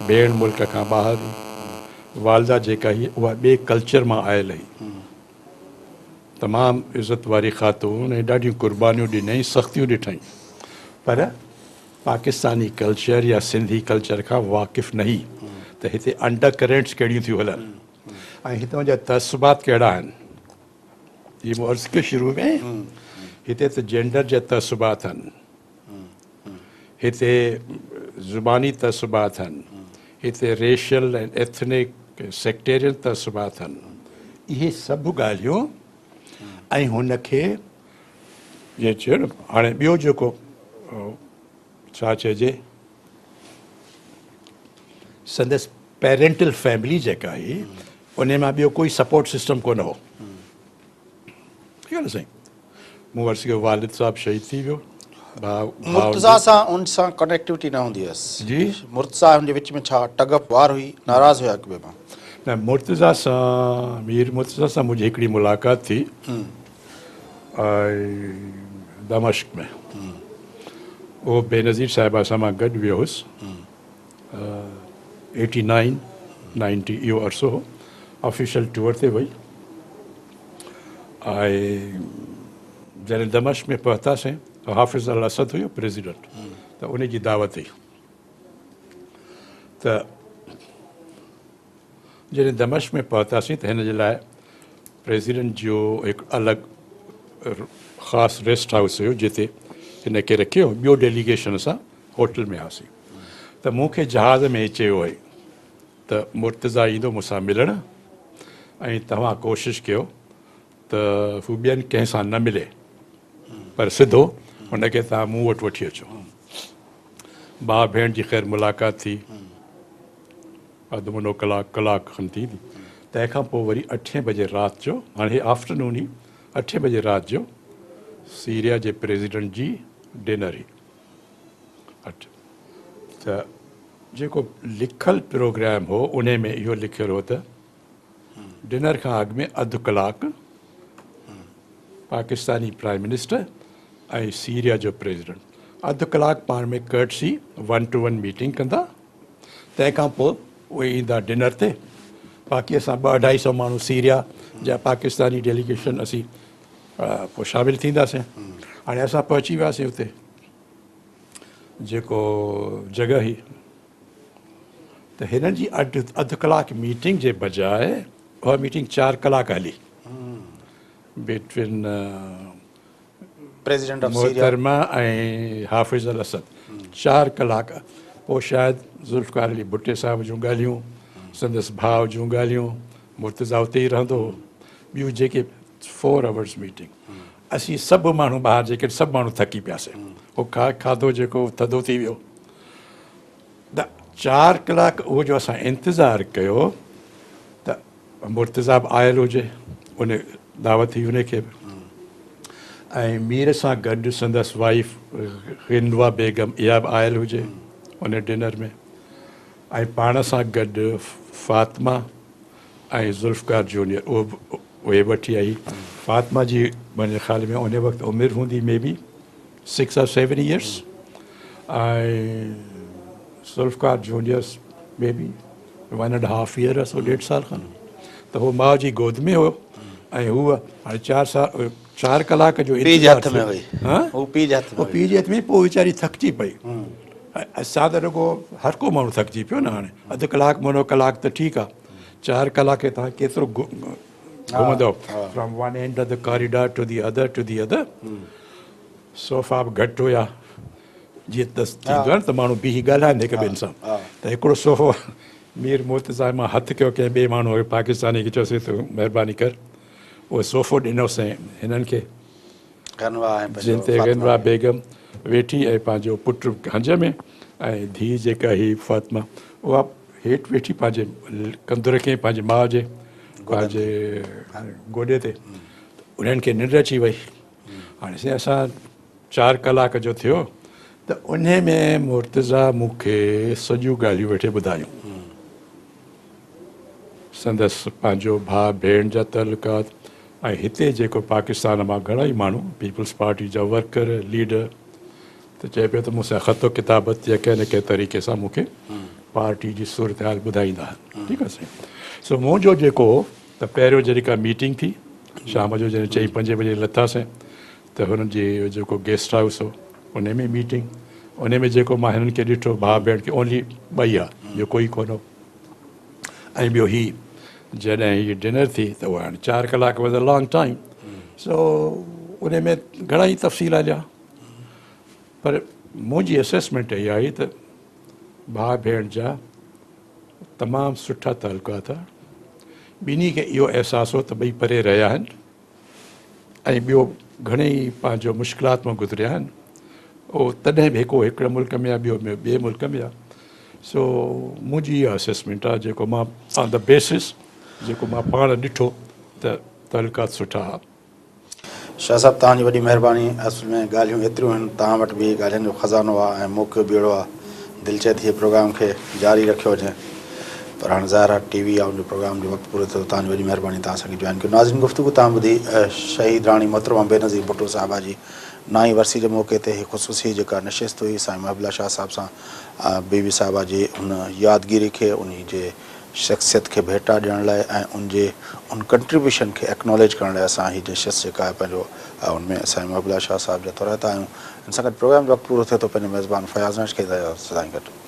ڀيڻ ملڪ کان ٻاهر هئي والده جيڪا هئي اها ٻئي ڪلچر مان آيل هئي تمام عزت واري خاتون ۽ ڏاڍيون قربانيون ڏنائين سختيون ڏٺائين پر پاڪستاني ڪلچر يا سنڌي ڪلچر کان واقف نه هئي ته هتي انڊر ڪرنٽس ڪهڙيون ٿيون هلن ۽ هتان جا تعصبات ڪهڙا آهن. هي مون عرض ڪيو شروع ۾ هتي ته جينڊر جا تعصبات آهن، هتي زباني تعصبات آهن، هتي ريشل ۽ ايٿنڪ سيڪٽيرين تعصبات آهن. اهي سڀ ڳالهيون ۽ هن کي جيئن چيو نه هاڻي ٻيو جيڪو ڇا چئجي سندس پيرنٽل فيملي جيڪا هئي انهي مان ٻيو ڪوئي سپورٽ سسٽم ڪونه هو. ٺيڪ آهي نه سائين. مون عرض ڪيو والد صاحب شهيد ٿي ويو ڀاء مرتضيٰ سان ان سان ڪنيڪٽيوٽي نه هوندي هيس. جي مرتضيٰ هن جي وچ ۾ ڇا ٽگ آف وار هئي ناراض هيا هڪ ٻئي مان. نه مرتضيٰ سان مير مرتضيٰ سان منهنجي هڪڙي ملاقات ٿي ۽ دمشق ۾ اهو بينظير صاحبه سان مان گڏ ويو هوس. ايٽي نائين نائنٽي اهو عرصو هو آفيشل ٽوئر تي وئي ۽ جڏهن دمشق ۾ پهتاسين ته حافظ الاسد هيو پريزيڊنٽ ته ان جي دعوت هئي ته جڏهن دمشق ۾ پهتاسين ته هن جي لاء پريزيڊنٽ جو هڪ الڳ خاص ريسٽ هائوس هيو جتي هن کي رکيو. ٻيو ڊيليگيشن سان هوٽل ۾ هئاسين ته مون کي جهاز ۾ چيو هئي ته مرتضيٰ ايندو مون سان ملڻ ۽ توهان ڪوشش ڪيو ته هو ٻين ڪنهن سان نه ملي پر سڌو هن کي توهان مون وٽ وٺي اچو. ڀاء ڀيڻ جي خير ملاقات ٿي. اڌ منو ڪلاڪ، ڪلاڪ کن ٿيندي. تنهن کان پوء وري اٺين بجي رات جو، هاڻي هي آفٽرنون هئي، اٺين بجي رات جو سيريا جي پريزيڊنٽ جي ڊنر هئي. اٺ ته جيڪو لکيل پروگرام هو انهي ۾ اهو لکيل هو ته ڊنر کان اڳ ۾ اڌ ڪلاڪ پاڪستاني پرائم منسٽر ۽ سيريا جو پريزيڊنٽ اڌ ڪلاڪ پاڻ ۾ courtesy one to one meeting ڪندا. تنهن کان پوء اهي ايندا ڊنر تي. باقي اسان ٻه اڍائي سئو ماڻهو سيريا جا پاڪستاني ڊيليگيشن اسين پوء شامل ٿينداسين. هاڻي اسان پهچي وياسين اتي جيڪو جڳهه هئي ته هنن جي اڌ اڌ ڪلاڪ ميٽنگ جي بجاء اها ميٽنگ 4 ڪلاڪ هلي بٽوين پريزيڊنٽ آف سيريا محترمه ۽ حافظ الاسد 4 ڪلاڪ پوء شايد ذوالفقار علي ڀٽي صاحب جون ڳالهيون، سندس ڀاء جون ڳالهيون، مرتضيٰ اتي ئي رهندو هو، ٻيون جيڪي 4 آورز ميٽنگ اسين سڀ ماڻهو ٻاهر جيڪي سڀ ماڻهو ٿڪي پياسين، هو کاڌو جيڪو ٿڌو ٿي ويو ته 4 ڪلاڪ اهو جو اسان انتظار ڪيو ته مرتضيٰ به آيل هجي، ان دعوت هئي ان کي به ۽ مير سان گڏ سندس وائيف غنوه بيگم اها به آيل هجي ان ڊنر ۾ ۽ پاڻ سان گڏ فاطمه ۽ ذوالفقار جونيئر اهو به اهي وٺي آئي. فاطمه جي منهنجي خيال ۾ ان وقت عمر هوندي مي بي 6 اور 7 years ۽ Zulfiqar junior may be 1 and half year سو 1.5 سال کن ته هو ماء جي گود ۾ هو ۽ هوء هاڻي 4 سال 4 ڪلاڪ جو پيء جي هٿ ۾ هئي. هو پيء جي هٿ ۾ هو پيء جي هٿ ۾ پوء ويچاري ٿڪجي پئي. اسان ته رڳو هر ڪو ماڻهو ٿڪجي پيو نه. هاڻي اڌ ڪلاڪ منو ڪلاڪ ته ٺيڪ آهي، 4 ڪلاڪ توهان ڪيترو گهمندؤ from one end of the corridor to the other to the other. Sofa به گهٽ هيا، جيئن ته ٿيندو آهي نه ته ماڻهو بيهي ڳالهائن هڪ ٻين سان، ته هڪڙو صوفو مير مرتضيٰ مان هٿ ڪيو ڪنهن ٻئي ماڻهوء کي پاڪستاني کي چيوسين ته مهرباني ڪر اهو صوفو ڏنوسين هنن کي، جنهن تي غنوه بيگم ويٺي ۽ پنهنجو پٽ هنج ۾ ۽ ڌيء جيڪا هئي فاطمه اها هيٺ ويٺي پنهنجي ڪنڌ رکي پنهنجي ماء جي پنهنجي گوڏي تي. انهن کي ننڊ اچي وئي. هاڻي سائين اسان 4 ڪلاڪ جو ٿيو ته انهي ۾ مرتضيٰ مون کي سڄيون ڳالهيون ويٺي ٻڌايون. سندس پنهنجو ڀاء ڀيڻ جا تعلقات ۽ هتي جيڪو پاڪستان مان گهڻا ئي ماڻهو پيپلز پارٽي جا ورڪر ليڊر ته چئي پيو ته مون سان خط و ڪتابت يا ڪنهن نه ڪنهن طريقي سان مون کي پارٽي جي صورتحال ٻڌائيندا آهن. ٺيڪ آهي سائين. سو منهنجو جيڪو هو ته پهريون جڏهن ڪا ميٽنگ ٿي شام جو جڏهن چئين پنجين بجي لٿاسين ته هنن جي جيڪو گيسٽ هائوس هو ان ۾ ميٽنگ ان ۾ جيڪو مان هنن کي ڏٺو ڀاء ڀيڻ کي اونلي ٻئي ها ٻيو ڪوئي ڪونه هو ۽ ٻيو هي جڏهن هي ڊنر ٿي ته اها هاڻي 4 ڪلاڪ was a long time سو ان ۾ گهڻا ئي تفصيل هليا پر منهنجي اسيسمينٽ اها آئي ته ڀاء ڀيڻ جا تمام سٺا تعلقات ها. ٻنهي کي اهو احساس هو ته ٻئي پري رهيا آهن ۽ ٻيو گهڻي ئي پنهنجو مشڪلات مان گذريا آهن. اهو تڏهن به هڪ هڪڙي ملڪ ۾ آهي ٻيو ٻئي ملڪ ۾ آهي. سو منهنجي اها اسيسمينٽ آهي جيڪو مان آن the basis جيڪو مان پاڻ ڏٺو ته تعلقات سٺا ها. شاهه صاحب توهان جي وڏي مهرباني اصل ۾ ڳالهيون ايتريون آهن توهان وٽ به ڳالهين جو خزانو آهي ۽ موقعو به اهڙو آهي دل چئي ٿي هي پروگرام کي جاري رکيو وڃي پر هاڻي ظاهر آهي ٽي وي آهي ان جو پروگرام جو وقت پورو ٿيو توهان جي وڏي مهرباني توهان اسان کي جوائن ڪيو ناظرين گفتگو توهان ٻڌي شهيد راڻي محترمه بينظير ڀٽو صاحبه جي نائين ورسي جي موقعي تي هي خصوصي جيڪا نشست هئي سائين محب الله شاهه صاحب سان بي بي صاحبه جي ان يادگيري کي انهي جي شخصيت کي ڀيٽا ڏيڻ لاء ۽ ان جي ان ڪنٽريبيوشن کي ايڪناليج ڪرڻ لاء اسان هي نشست جيڪا آهي پنهنجو ان ۾ سائين محب الله شاهه صاحب جا ٿورائتا آهيون. ان سان گڏ پروگرام جو وقت پورو ٿئي ٿو. پنهنجي ميزبان فياض ناز کي اجازت سدائين گڏ.